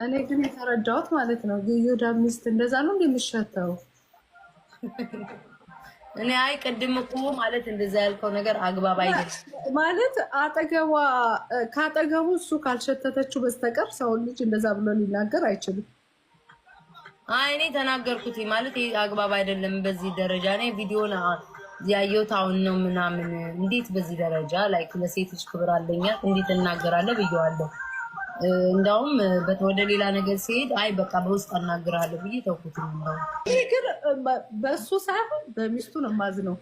እኔ ግን የተረዳሁት ማለት ነው የዮዳ ሚስት እንደዛ ነው እንደሚሸተው። እኔ አይ ቅድም እኮ ማለት እንደዛ ያልከው ነገር አግባብ አይደለም። ማለት አጠገቧ ካጠገቡ እሱ ካልሸተተችው በስተቀር ሰውን ልጅ እንደዛ ብሎ ሊናገር አይችልም። አይ እኔ ተናገርኩት ማለት ይሄ አግባብ አይደለም። በዚህ ደረጃ እኔ ቪዲዮን ያየሁት አሁን ነው ምናምን። እንዴት በዚህ ደረጃ like ለሴት ልጅ ክብር አለኛ እንዴት እናገራለሁ ብየዋለሁ። እንዳውም ወደ ሌላ ነገር ሲሄድ አይ በቃ በውስጥ አናግራለሁ ብዬ ተውኩት። እንደውም ይህ ግን በእሱ ሳይሆን በሚስቱ ነው የማዝነው።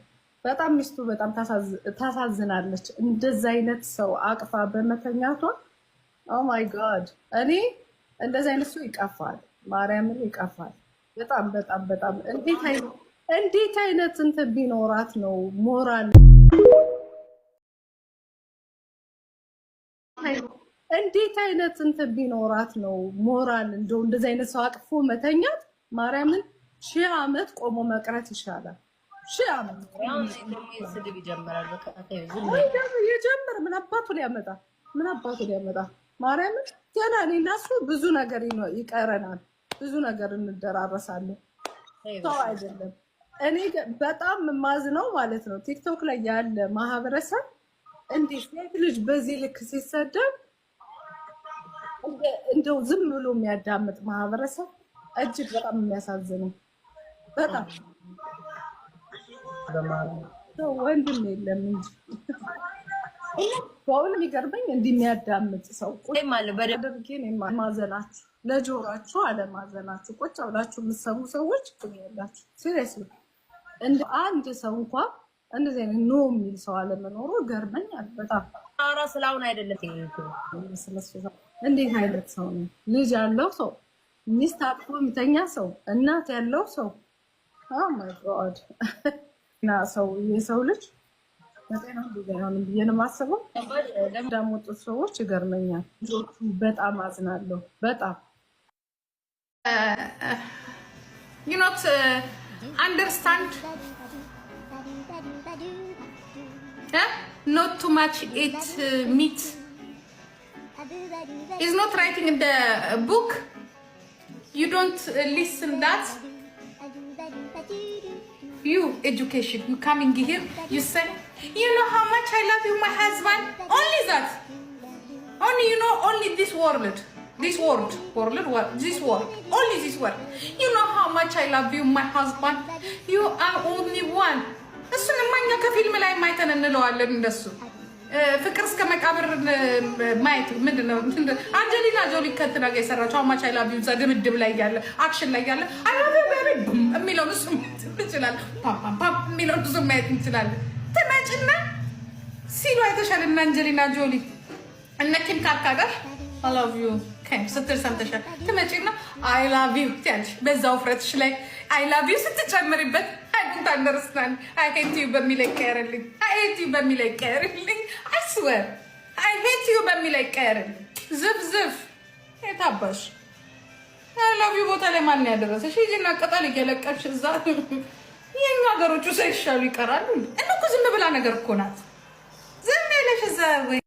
በጣም ሚስቱ በጣም ታሳዝናለች። እንደዛ አይነት ሰው አቅፋ በመተኛቷ፣ oh my God፣ እኔ እንደዚ አይነት ሰው ይቀፋል፣ ማርያምን ይቀፋል። በጣም በጣም በጣም እንዴት አይነት እንትን ቢኖራት ነው ሞራል፣ እንዴት አይነት እንትን ቢኖራት ነው ሞራል እንደው እንደዚህ አይነት ሰው አቅፎ መተኛት? ማርያምን 1000 ዓመት ቆሞ መቅረት ይሻላል። 1000 ዓመት። አሁን ደግሞ ስድብ ይጀምራል። በቃ ተይው፣ ዝም በይ። የጀምር፣ ምን አባቱ ሊያመጣ፣ ምን አባቱ ሊያመጣ? ማርያምን ገና እኔ እና እሱ ብዙ ነገር ይቀረናል። ብዙ ነገር እንደራረሳለን። ተይው። ሰው አይደለም። እኔ በጣም የማዝነው ማለት ነው ቲክቶክ ላይ ያለ ማህበረሰብ እንዲህ ሴት ልጅ በዚህ ልክ ሲሰደብ እንደው ዝም ብሎ የሚያዳምጥ ማህበረሰብ እጅግ በጣም የሚያሳዝነው፣ በጣም። በማርያም። ሰው ወንድም የለም እንጂ በአሁን የሚገርመኝ እንዲህ የሚያዳምጥ ሰው ቁጭ ይም አለ በደንብ። አድርጌ እኔ ማዘናችሁ ለጆሯችሁ አለማዘናችሁ፣ ቁጭ ብላችሁ የምትሰሙ ሰዎች ያላችሁ seriously እንደ አንድ ሰው እንኳ እንደዚህ አይነት no የሚል ሰው አለመኖሩ ገርመኛል በጣም። አውራ ስለአሁን አይደለም። ስለሱ እንዴት አይነት ሰው ነው? ልጅ ያለው ሰው፣ ሚስት አቅፎ የሚተኛ ሰው፣ እናት ያለው ሰው፣ oh my God። እና ሰው የሰው ልጅ በጤና እንደዚህ አይሆንም ብዬ ነው የማስበው። እንዳሞጡት ሰዎች ይገርመኛል። ልጆቹ በጣም አዝናለሁ። በጣም። You not understand, eh? Not too much eat meat is not writing in the book. You don't listen that. You education, you coming here, you say, "You know how much I love you, my husband." Only that, only, you know, only this word, this word, word, what, this word, only this word. "You know how much I love you, my husband. You are only one." እሱንማ እኛ ከፊልም ላይ ማይተን እንለዋለን። እንደሱ ፍቅር እስከ መቃብር ማየት ምንድን ነው? አንጀሊና ጆሊ ከእንትና ጋር የሰራችው "how much I love you" እዛ ድብድብ ላይ ያለ action ላይ ያለ "I love you baby" የሚለውን እሱ ማየት እንችላለን። ፓም ፓም ፓም የሚለውን እሱ ማየት እንችላለን። ትመጭና ሲሉ አይተሻል። እና አንጀሊና ጆሊ እነ ኪም ካርዳሽ "I love you" ስትል ሰምተሻል። ትመጪና "I love you" ትያለሽ። በዛ ውፍረትሽ ላይ "I love you" ስትጨምሪበት I don't understand። "I hate you" በሚል ይቀየርልኝ። "I hate you" በሚል ይቀየርልኝ። I swear "I hate you" በሚል ይቀየርልኝ። ዝፍ ዝፍ የታባሽ "I love you" ቦታ ላይ ማን ያደረሰሽ? ሂጂና ቅጠል እየለቀምሽ እዛ የኛ ሀገሮቹ ሳይሻሉ ይቀራሉ። እነ እኮ ዝም ብላ ነገር እኮ ናት። ዝም ያለሽ እዛ ወይ